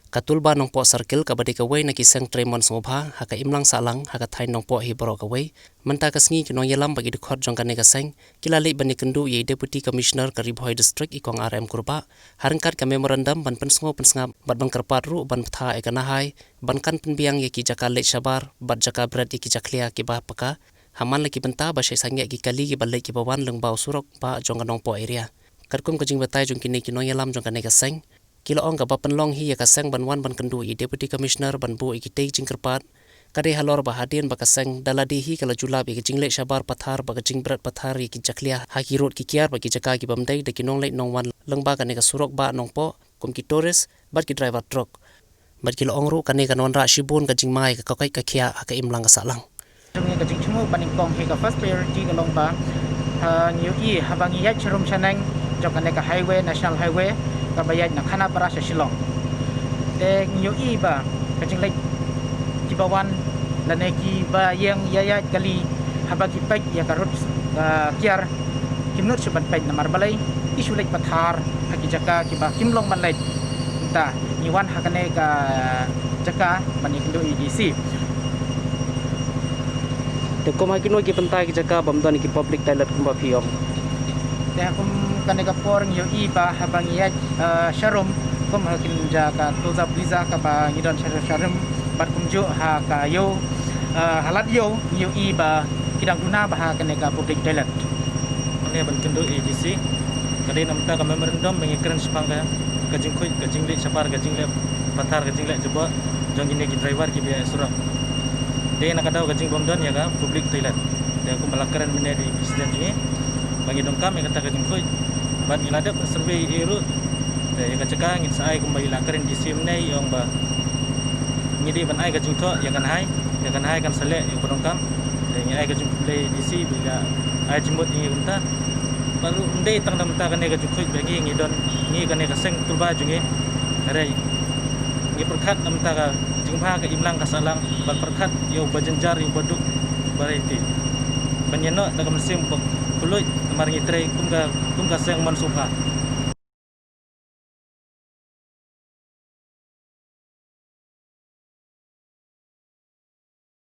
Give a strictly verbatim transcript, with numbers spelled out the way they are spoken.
Ka Tulba Nongpoh Circle kaba dei kawei na ki seng trei mon sngewbha ha ka imlang sahlang ha ka thaiñ Nongpoh hi baroh kawei, mynta ka sngi ki nongïalam bad ki dkhot jong kane ka seng ki la leit ban ïakynduh ïa i Deputy Commissioner ka Ri Bhoi District, i Kong R M Kurbah, ha ryngkat ka memorandum ban pynsngew pynsngap bad ban kyrpad ruh ban bthah ïa ka Nahai ban kan pynbiang ïa ki jaka leit shabar bad jaka bret ïa ki jakhlia kiba paka, ha man la ki bynta ba shai sangeh ki kali kiba leit kiba wan lyngba u surok bah jong ka Nongpoh area. Katkum ka jingbatai jong kine ki nongïalam jong kane ka seng, ki la ong kaba pynlong hi ïa ka seng ban wan ban kynduh ïa i Deputy Commissioner ban buh ïa kitei ki jingkyrpad ka dei halor ba hadien ba ka seng da lade hi ka la ju lap ïa ka jingleit shabar pathar bad ka jingbret pathar ïa ki jakhlia ha ki rud ki kiar bad ki jaka kibym dei da ki nongleit nongwan lyngba kane ka surok bah Nongpoh, kum ki tourist bad ki driver truck. Bad ki la ong ruh kane kan wanrah shibun ka jingma ïa ka koit ka khiah ha ka imlang ka sahlang. Jong ngi ka jingshngaiñ ba nyngkong hi, ka first priority ka long ba, ha, ngi ïohi haba ngi ïaid sharum shaneng jong kane ka highway, national highway, kaba ïaid na Khanapara sha Shillong. Te ngi ïohi ba ka jingleit kiba wan lane kiba ïeng ïa ïaid kali, haba ki peit ïa ka rud, ah, kiar, kim nud shuh ban peit namar balei ki shu leit pathar ha ki jaka kiba kim long ban leit. Te ngi wan ha kane ka jaka ban ïakynduh ïa i D C. Te kum ha kino ki bynta ki jaka bym don ki public toilet kumba phi ong? Te ha kum kane ka por ngi ïohi ba haba ngi ïaid, eh, sharum, kum ha kine ki jaka Tulsa Brisa kaba ngi don sharum sharum, bad kumjuh ha ka ïew, eh, ha lad ïew ngi ïohi ba ki dang duna bha ha kane ka public toilet. Ngi ban kynduh ïa i D C, ka dei namar ka memorandum ba ngi kren shaphang ka, ka jingkhuid, ka jingleit shabar, ka jingleit pathar, ka jingleit jubor jong kine ki driver kiba ïaid surok. Dei na ka daw ka jingbym don ïa ka public toilet. Te kumba la kren mynne da i president jong ngi ba ngi donkam ïa kata ka jingkhuid. Bad ngi la dep survey ïa ruh. Te ïa ka jaka ngin sa ai kumba i la kren D C mynne, i ong ba ngi dei ban ai ka jingthoh ïa ka Nahai, ïa ka Nahai kan sa leh ïa ka ba donkam. Te ngi ai ka jingkhublei D C ba i la ai jingmut ïa ngi kumta. Bad ruh ym dei tang da mynta kane ka jingkhuid ba ngi, ngi don, ngi kane ka seng Tulba jong ngi. Hynrei ngi pyrkhat na mynta ka jingbha ka imlang ka sahlang, bad pyrkhat ïa u ba jynjar, ïa u ba duk, ba rei te ban ïa noh da ka mynsiem ba kylluid namar ngi trei kum ka, kum ka seng mon sngewbha.